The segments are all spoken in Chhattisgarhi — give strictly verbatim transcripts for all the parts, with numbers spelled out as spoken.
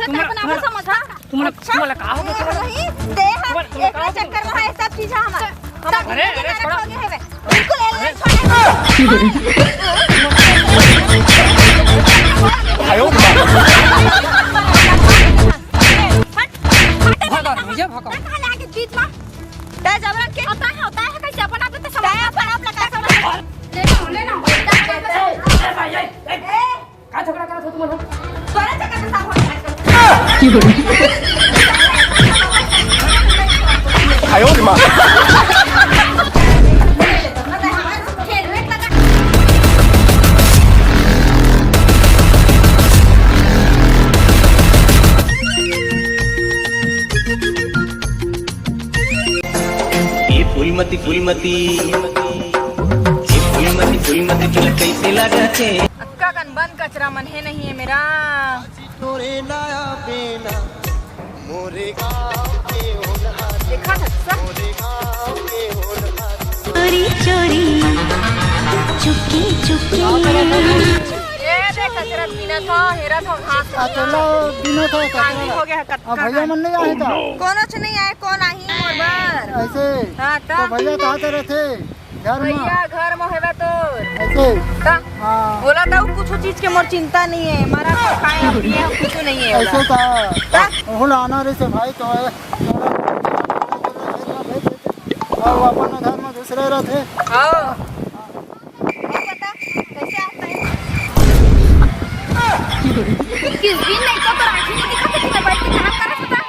तुमन, अपन आप तुमन, समझ, हाँ? तुमन, अच्छा? तुमन का हो गया, तुमन? नहीं, दे, हाँ, तुमन, तुमन का एकरे हो गया? चक्कर में है सब चीज, हाँ, हमार। अरे, अरे, अरे, छोड़ो। बिल्कुल, ये अरे, छोड़ो। आयो। हट, हट, भगा, हट, भैया, भगा। कहाँ ले आके बीच में? तै जबरन के होता है, होता है, कैसे अपन आप तो समझ, अपन आप लगा समझ। ले ना, ले ना। ए, ए, ए, ए, का झगड़ा करत हो तुमन? तोरा चक्कर में सब हो जाए। आयो रे माँ। ए फूलमती, फूलमती, ए फूलमती, फूलमती, तोला कैसे लागत हे? अक्का कन बंद कचरा मन हे नहीं है मेरा। तोरे नया बेना, मोरे गाँव के होनहार, देखा था सब। मोरे गाँव के होनहार। चोरी चोरी, चुपके चुपके। ए, देख, कचरा बिना था, हेरा था, घास आ, चलो, बिना था, कचरा। पानी हो गया है, कत-, अब भैया मन नहीं आए का? कोनो च नहीं आए, कौन आही मोर बर? ऐसे? हाँ, तो तो भैया कहाँ से रहते? घर में? भैया घर में हेबे तोर। ऐसे? का? हाँ। बोला था, कुछ चीज के मोर चिंता नहीं है, मारा तो खाए, हम पिए, हम कुछ नहीं है ऐसे बोला। का? का? ओहू ला आना रहिसे भाई, तो है। और अपन घर में दूसरे रहते। हाँ। और बता, कैसे आता है? किस दिन नहीं तो, तो राखी नहीं दिखाते कि मैं बैठ के काम कर रहा था।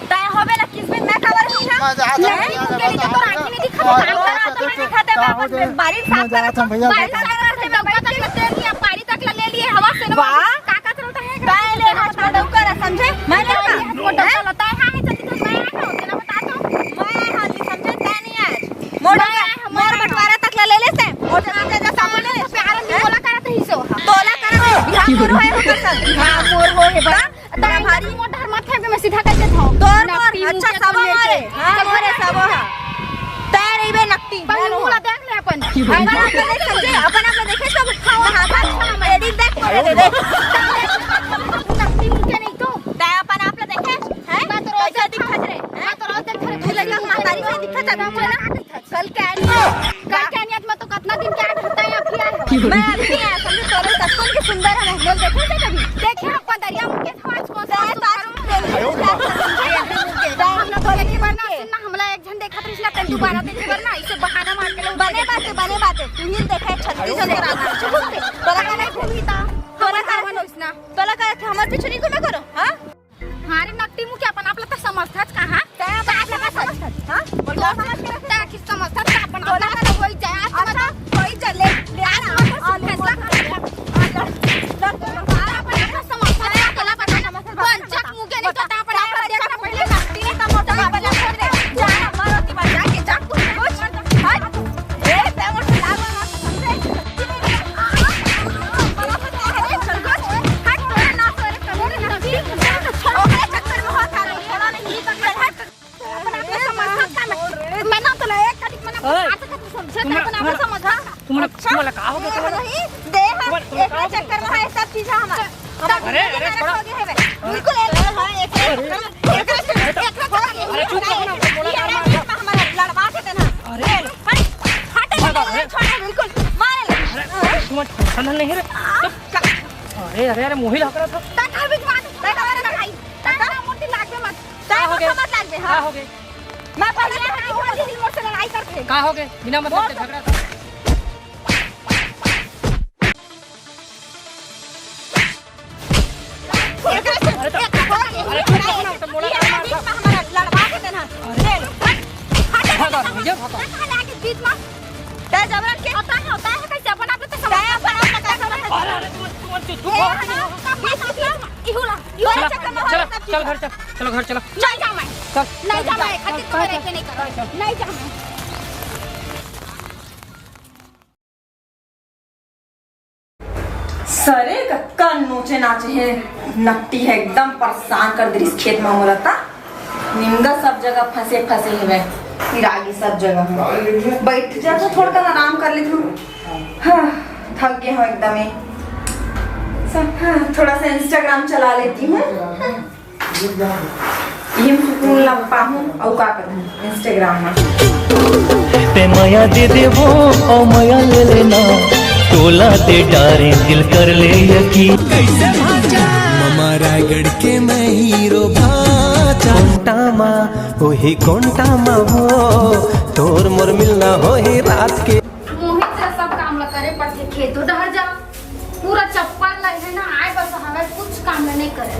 तय होबे ना किस दिन मैं काबर हुई ना? मैं जहाँ तक नहीं, भैया, उनके लिए तो राखी नहीं दिखाते, काम कर रहा था, मैं दिखाते, मैं अपन बारी साफ कर रहा था, भैया, बारी साफ कर रहा था, मैं बैठ के तेल लिया, पानी तक ले लिए, हवा से ना वाह। का का चलता है, का ले हाथ में डौका रहा, समझे? मैं नहीं, हाथ में डौका लता है, हाँ, है, जल्दी तो मैं आया हूँ, तेरा बता दो। मैं हाल नहीं समझे, तय नहीं आज। मोर, मोर बंटवारा तक ला ले लेते। मोर जगह पे जा साबुन ले ले। प्यार नहीं बोला करत रही सो। तोला करत रही। बिहार मोर होए हो पसंद। बिहार मोर होए हे बा। तोरा भारी मोर डर मत है, मैं सीधा कर देता हूँ। तोर मोर नकटी अच्छा मुके सबो सुन ले मारे। के। हाँ, सब मोरे घर सबो हा। तय रहिबे नकटी। पर मैं मुंह ला देख ले अपन। अपन आप देख समझे, अपन आप देखे सब। हाँ, हाँ, हाँ, हाँ, मैं देख, देख, देख। नकटी मुके नहीं तो। तय अपन आप देखे, हैं? मैं तो रोज कैसे दिखत रे, हैं? मैं तो रोज देख रहे तू लड़का मातारी से दिखत है, मुझे ना। कल क्या नहीं है? कल क्या नहीं है? मैं तो कितना दिन के ad होता है, अभी आया हूँ। मैं अभी आया, समझे, तोरे कस्तूर के सुंदर है, बोल देखे थे कभी? देखे हम पदरिया मुके था, आज कौन सा आज तो आज सुंदर है? तो हम ना तो एक बार ना सुन ना, हमला एक झन देखा था, इसलिए तें दोबारा देखे बर ना, इसे बहाना मार के लोग बने बात है, बने बात है, तू ही देखे छत्तीस जन के रात में, चुप थे, तोरा का नहीं घूमी था, तोरा का नहीं घूमी था। तोला का हमर पीछू नहीं घूमे करो, हाँ? हाँ रे नकटी मुके, अपन आप ला तो समझथस कहाँ? तैं अपन आप ला समझथस, हाँ? बोल, का समझ के रखे? तैं कि समझथस, तैं अपन आप ला तो होई जाए, आज अच्छा, होई जाए, ले, ले, आज आ, अपन फैसला कर ले। आ, लड़, लड़, लड़, लड़। अपन आप ला समझथस, तैं अपन आप ला समझथस। बन, चक मुके नहीं तो तैं अपन आप ला देख ना पहले नकटी नहीं तो मोटा बाबा ला छोड़ दे। जा, मारो ती बात जाके, जा, कुछ, कुछ। हट। ए, तैं मोर से लाग ना, समझे? मैं ना तो एक कड़ी मना ओए, आज तक समझा तुमने, अपन आप तुमने, समझा। तुमने, अच्छा? तुमने का हो गया, तुमने? नहीं, दे, हाँ, तुमने, तुमने एक का हो गया? चक्कर में है, सब चीज है हमारा। अरे, अरे, छोड़ो। बिल्कुल एक, हाँ, एक, एक, एक, एक, अरे, चुप रहो ना, बोला ये कर, मार। हमारा लड़वा के देना। अरे। हट, हट, भागा, अरे। छोड़, बिल्कुल, मार। अरे, तुम ठंडा नहीं रे। चुप। अरे, अरे, अरे, मोहिल हकरा था। तैं का बीच में आके, तैं का मेरा भाई। तैं का मोटी लागबे मत। तैं का हो गए? मत लागबे, हाँ। का हो गए? मैं पहले लड़ाई कर ली, मोर से लड़ाई करके। का हो गए? बिना मतलब के झगड़ा था। अरे तो, अरे चुप रहो ना, तो मोला ये का मार बीच में हमारा लड़वा के देना। अरे। हट, हट, भगा, हट, भैया, भगा। हट, हट, आके बीच में। तैं जबरन के होता है, होता है, कैसे अपन आप तो समझ तैं अपन आप लगा समझ। अरे, अरे, तुम, तुम, तुम, तुम, ए, हट, हट, बीच में, इहू ला, इहू ला चला, चक्कर में चला, हो, सब चल चीज। घर चल, चलो घर चलो। नहीं जाऊँ मैं। चल, नहीं चल, जाऊँ चल, मैं, चल, खातिर तो चल, मैं चल, लेके नहीं चल, करूँ। चल। नहीं जाऊँ मैं। सरे कतका नोचे नाचे हे, नकटी हे एकदम परेशान कर दिस खेत म मोला त। निमगा सब जगह फंसे फंसे हेवय, फिर आगे सब जगह। बैठ जाथों थोड़ा कन आराम कर लेथों। हाँ, थक गे हंव एकदम ही। सब, हाँ, थोड़ा सा Instagram चला लेती हूँ। इही म सुकून ला पाहूं, अउ का करहूं Instagram म। ते मया दे देबो, अउ मया ले लेना, तोला दे डारे दिल कर ले यकीन। ममा रायगढ़ के मैं हीरो भाचा। कोंटा मा, ओही कोंटा मा हो, तोर मोर मिलना होही रात के। मोहित से सब काम ला करे पड़थे, खेतो डहर जा, पूरा चप्पल ला है ना, आए बस हवे, कुछ काम ला नहीं करे।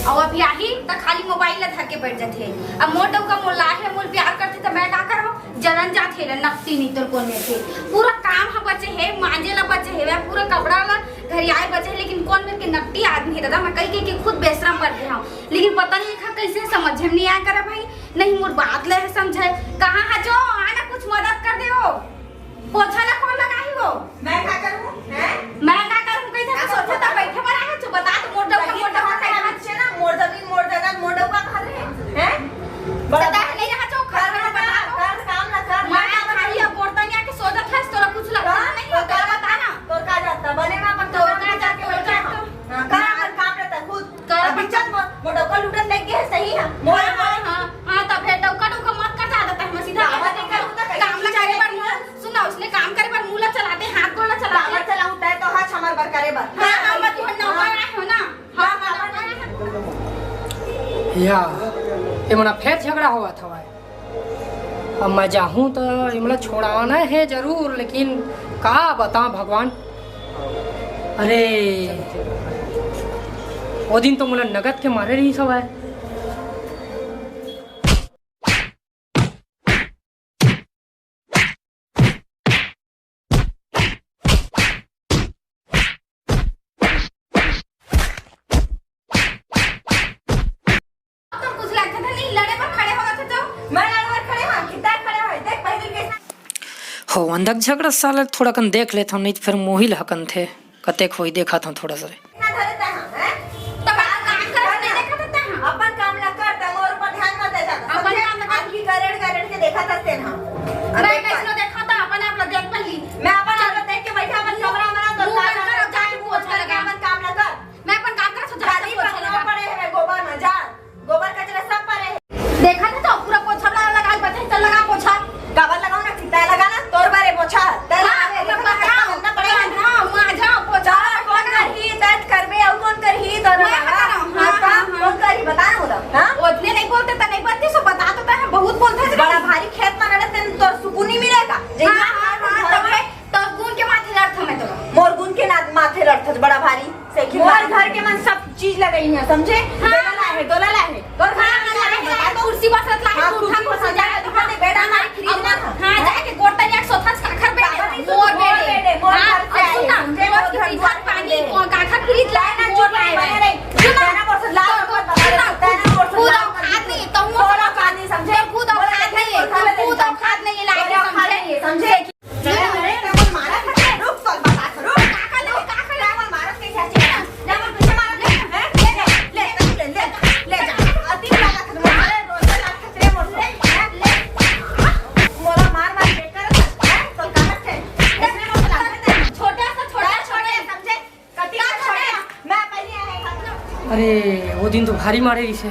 अउ अभी आही त खाली मोबाइल ला धर के बैठ जाथे। अब मोर डउका मोर ला हे, मोर प्यार करथे त मैं का करहूं? जलन जाथे रे, नकती नहीं तोर कोन में से। पूरा काम ह बचे हे, मांजे ला बचे हे, पूरा कपड़ा ला घरियाए बचे हे, लेकिन कोन में के नकटी आदमी हे दादा, मैं कही कही के खुद बेशरम बन गे हूं। लेकिन पता नहीं एखर कैसे समझ में नहीं आया करे भाई। नहीं, मोर बात ले समझे। कहाँ हा जो, आना कुछ मदद कर दे हो। पोछा ला कौन लगाही हो? मैं का करूँ? हैं? मैं का करूँ? कैसे का तो सोचो करूँ? तो बैठे बर आए हो, बता तो मोर डउका, मोर डउका कहाँ कहा है? बच्चे ना, मोर जमीन, मोर जगह, मोर डउका कहा रहे? हैं? बड़ा पता है, नहीं रहा जो कर, कर, बता तो। कर, काम ना कर, मैं ना कर। खाली अब औरतन आके सोचत है, तोरा कुछ लगता कर, नहीं हो, तो तोरा कर, बता ना। तो का जाता? बने में अपन तोरा काम का जाके तोरा बैठे का हैं। तो हाँ, कर अपन काम रहता खुद। कर अब अपन बिचन में मोर डउका लूटत लग गए है, सही है। मोर हाँ, हाँ, हाँ, हाँ, तब है डउका, डउका मत कर, ज्यादा तक मैं सीधा काम नहीं करूँ, तो काम ना करे बर मुंह, सुन ना, उसने काम करे बर मुंह ला चलाते, हाथ गोड़ ला चलाते। काबर चलाऊं, तय तो हाथ हमार बर करे बर। हाँ, हाँ, मैं तुहर नौकर आए हो ना। हाँ, हाँ, नौकर आए हो। या, ये मना फेर झगड़ा होवत हवय। अब मैं जाहूं त इमला छोड़ाना हे जरूर, लेकिन का बतां भगवान। अरे, वो दिन तो मोला नगद के मारे रहिस हवय। तो कुछ लगथे त नहीं, लड़े बर खड़े होवत हो तो। मैं लड़े बर खड़े हंव, कितना खड़े हो? देख, पहली कैसे हो, अंधक झगड़ा साले थोड़ा कन देख लेथन, नहीं तो फिर मोहिल हकन थे। कतेक होई, देखत हंव थोड़ा सा रे। ना धरे तै हा, हैं? तब आप काम करत नहीं देखत हस तै हा? अपन काम ला कर, तै मोर ऊपर ध्यान मत दे जादा, अपन समझे? काम ला कर। अब की गरेड़ गरेड़ के देखत हस तेन हा। अब मैं देख कैसनो देखत हंव, अपन आप ला देख पहली। मैं अपन आप ला देख के बैठा, अपन कमरा में ना, तो मुंह बंद कर, जाके पोछा लगा। अपन काम ला कर। मैं अपन काम करत हंव, जाके गाड़ी पोछा पर लगा। पड़े हे गोबर में, जा। गोबर कचरा सब परे हे। देखा ना तो पूरा पोछा लगा, लगा, बचे चल लगा पोछा। काबर लगाओ ना, चिता लगा ना, तोर बारे पोछा। तै हाँ, लगावे, तो देखा ना, बताओ। गंदा पड़े हे। हाँ, वहाँ जाओ, पोछा चल, कौन लगा। करही, तै करबे, अउ कौन करही, तो मैं लगा। बता रहा हूँ, हाँ, हाँ, हाँ, हाँ। कौन करही, बता ना, बोला, हाँ? उतने नहीं बोलते, तो नहीं बोलते, सो बता तो तै, बहुत बोलते हैं। बड़ा भारी खेत में रहते, तोर सुकून नहीं मिलेगा। हाँ, हाँ, हाँ, तब है। तोर गुन के माथे लड़थन मैं तोला। मोर गुन के ना-, माथे लड़थस बड़ा भारी। सही मोर बात। घर के मन सब चीज लगई है, समझे? हाँ। बेलन लाए हे, डोला लाए हे। तोर घर हाँ, में लाए लाए हे, हे, लाए हे, कुर्सी बसत लाए हे, हाँ, कुर्सी बसत लाए हे, बेटा, हाँ, फ्रिज ना हाँ, था। हाँ, जाके गोड़ तनिया के सोथस काखर बेटे, काखर बेटे, मोर मोर बेटे। बेटे, मोर हाँ, घर से अब सुन आए ना, हे, समझे? रोज मोर की घर फ्रिज से पानी, आए हे। काखर फ्रिज लाए, ना, मोर चुप रहे, बेटे। सुन ना, तेरा मोर से लाग तो, मत सुन ना, बता, तेरा मोर से तू लाग तो मत खात बता। नहीं, तो मोर तोर औकात नहीं, समझे? तू खुद मोर औकात नहीं है, तू खुद औकात नहीं है, लायक समझे? समझे? अरे, अरे, तै मोर मारत हस, रुक, तोर बता, रुक। का कर ले, का कर ले? तै मोर मारत कैसे हस? ले, मोर पीछे मारत हस, हैं? ले, ले, ले, ले, ले, ले जा। अति लागत हस, मोर मारे, रोज लागत हस रे, मोर से, हैं? ले। मोला मार, मार के करत हस, हैं? तोर का करथे? इसने मोर लागत है। छोटा सा, छोटा, छोटे, समझे? कति का छोटे? मैं पहले आया था। अरे, वो दिन तो भारी मारे इसे।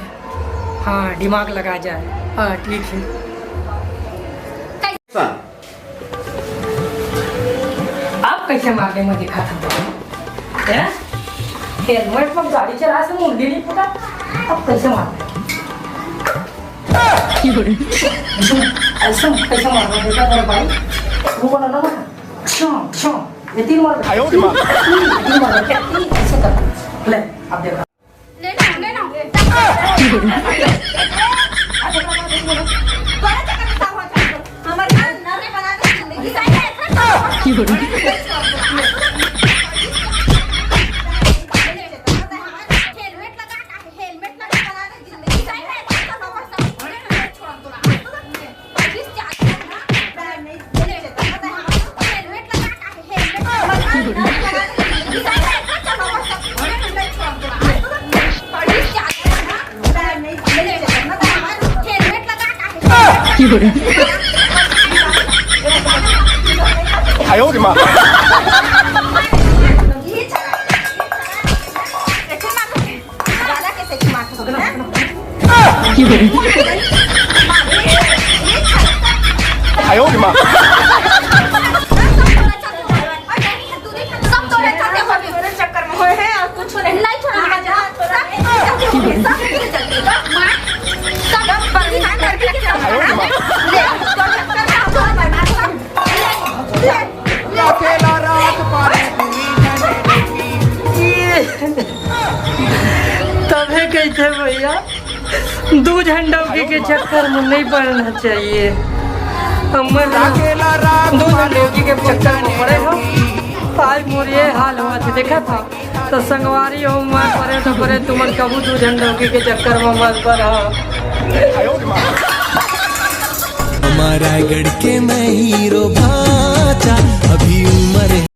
हाँ, दिमाग लगा जाए। हाँ, ठीक है। कैसा? आप कैसे मार दे, मैं दिखा था। हैं? हेलमेट में गाड़ी चला से मुंडी नहीं फूटा, अब कैसे मार दे? ऐसा कैसे मार दे, देखा मेरा भाई? वो वाला ना, अच्छा, अच्छा। ये तीन मार। आयो रे माँ। ये तीन मार। ये ऐसे कर। ले, अब देखा। ले ना, ले ना। हमारे घर नर बना दे जिंदगी। हेलमेट लगा के बना दे जिंदगी। आयो रे माँ। सब तोरे चलते होबे। तोरे चक्कर में होए हैं और कुछ नहीं। नहीं छोड़ा। अकेला रात पाने। तभे कहिथे भैया, दू झन डौकी के चक्कर में नहीं पड़ना चाहिए। हमर दू झन डौकी के चक्कर में पड़े हो, आज मोर ये हाल होवत हे। देखत हो तो संगवारी हो, मर परे तो परे, तुमन कभू दू झन डौकी के चक्कर में मत पड़ो। रायगढ़ के मैं हीरो।